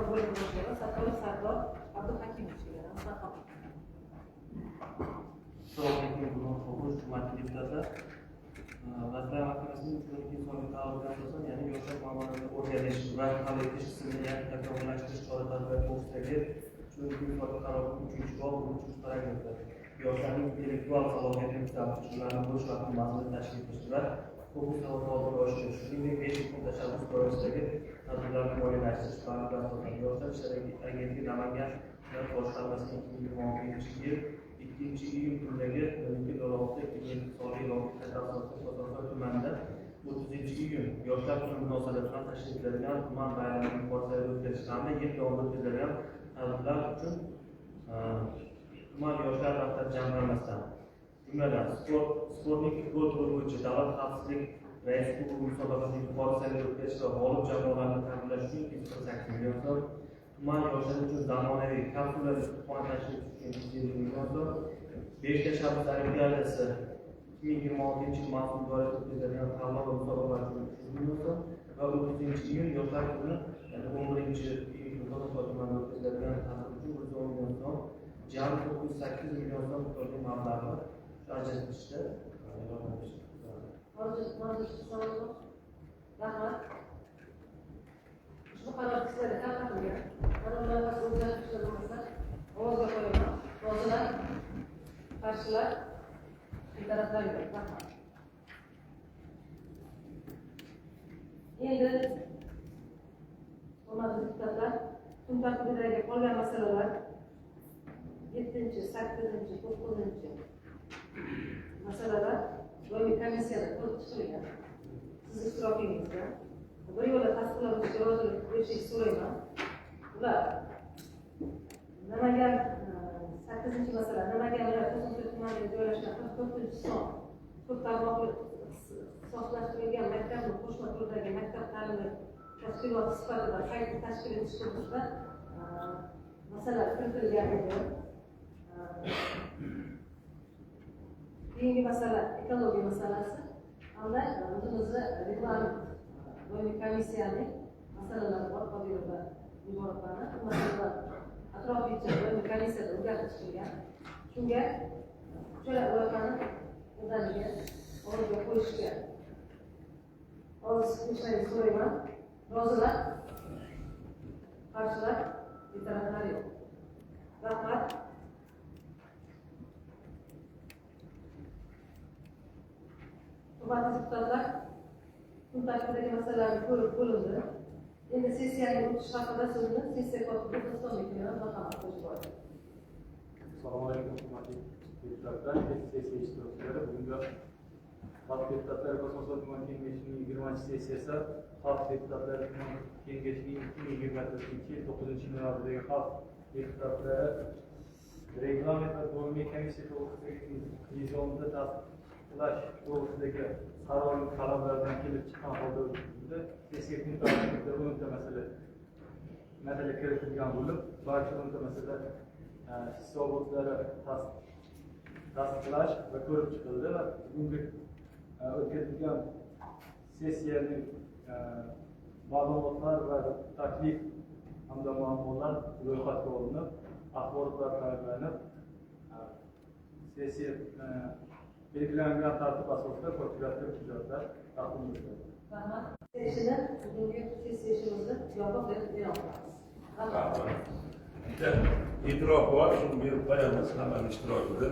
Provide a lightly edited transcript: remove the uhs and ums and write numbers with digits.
bo'limi boshlig'i Sattorov Sardor Abduhakimovich keladi. Marhamat. Assalomu alaykum, hurmatli deputatlar. Vazirlar Mahkamasining 312 sonli qaroriga asosan, ya'ni yoshlar muammolarini o'rganish va hal etish tizimini yangi takomillashtirish chora-tadbirlari to'g'risidagi 312 sonli qarorining 3-bob 13-paragrafi yoshlarning intellektual salohiyatini yuksaltirish, ularni bo'sh vaqtini mazmunli tashkil etish va huquqiy savodxonligini oshirish, shuningdek, 5 muhim tashabbus doirasidagi tadbirlarni moliyalashtirish bandiga asosan Yoshlar ishlari agentligi Namangan viloyat boshqarmasining 2026-yil 2-iyun kunidagi 02.06.2007 sonli e'longa qayta asosida Kosonsoy tumanida 30-iyun Yoshlar kuni munosabati bilan tashkil etiladigan tuman bayramini yuqori saviyada o'tkazish hamda yil davomida o'tkaziladigan tadbirlar uchun tuman yoshlar daftari jamg'armasidan, jumladan, sportning futbol turi bo'yicha davlat xavfsizlik raisi kubogi musobaqasini yuqori saviyada o'tkazish va g'olib jamoalarni taqdirlash uchun 248 million so'm, tuman yoshlari uchun zamonaviy kapsulali kutubxona tashkil etish uchun 250 million so'm, 5 tashabbus olimpiadasi 2026-yil mavsum doirasida o'tkaziladigan tanlov va musobaqalar uchun 300 million so'm va 30-iyun Yoshlar kuni, ya'ni 11-iyun kuni Kosonsoy tumanida o'tkaziladigan tadbir uchun 110 million so'm, jami 908 million so'm miqdoridagi mablag'ni shu ajratishda yordam berishni. Mavjud savol bor? Rahmat. Ushbu qaror sizlarga tarqatilgan. Qaror loyihasi o'zgartirishlar bo'lmasa, ovozga qo'yaman. Rozilar? Qarshilar? Betaraflar yo'q. Rahmat. Endi, hurmatli deputatlar, kun tartibidagi qolgan masalalar 7, 8, 9 masalalar doimiy komissiyada ko'rib chiqilgan. Siz ishtirokingizda bir yo'la tasdiqlab o'tishga rozilik berishingizni so'rayman. Ular Namangan 8-masala Namangan viloyati Kosonsoy tumanida joylashgan 44-son ko'p tarmoqli ixtisoslashtirilgan maktabni qo'shma turdagi maktab ta'limi tashkiloti sifatida qayta tashkil etish to'g'risida masala kiritilgan edi. Keyingi masala ekologiya masalasi hamda o'zimizni reglament doimiy komissiyaning masalalari bor, Qodirova Muborakani. Bu masalalar atroflicha doimiy komissiyada o'rganib chiqilgan. Shunga uchala loyihani birdaniga ovozga qo'yishga ovoz berishlaringizni so'rayman. Rozilar? Qarshilar? Betaraflar yo'q. Rahmat. Hurmatli deputatlar, kun tartibidagi masalalarni ko'rib bo'lindi. Endi sessiyaning o'tishi haqida so'zni sessiya kotibi Dostonbek beraman. Marhamat, Hojiboyev. Assalomu alaykum, hurmatli deputatlar, sessiya ishtirokchilari. Bugungi Xalq deputatlari Kosonsoy tuman kengashining 20-sessiyasi Xalq deputatlari tuman kengashining 2024-yil 9-noyabrdagi Xalq deputatlari reglament va doimiy komissiya to'g'risidagi nizomni tasdiqlash to'g'risidagi qarorning talablaridan kelib chiqqan holda o'tkazildi. Sessiya kun tartibida 10 ta masala kiritilgan bo'lib, barcha 10 ta masala hisobotlari tasdiqlash va ko'rib chiqildi va bugungi o'tkazilgan sessiyaning ma'lumotlar va taklif hamda muammolar ro'yxatga olinib, axborotlar tayyorlanib, sessiya belgilangan tartib asosida kotibiyatga hujjatlar taqdim etildi. Rahmat. Ishini bugungi sessiya ishimizni yopiq deb e'lon qilamiz. Rahmat. Bitta e'tirof bor, shuni berib qo'yamiz hammani ishtirokida.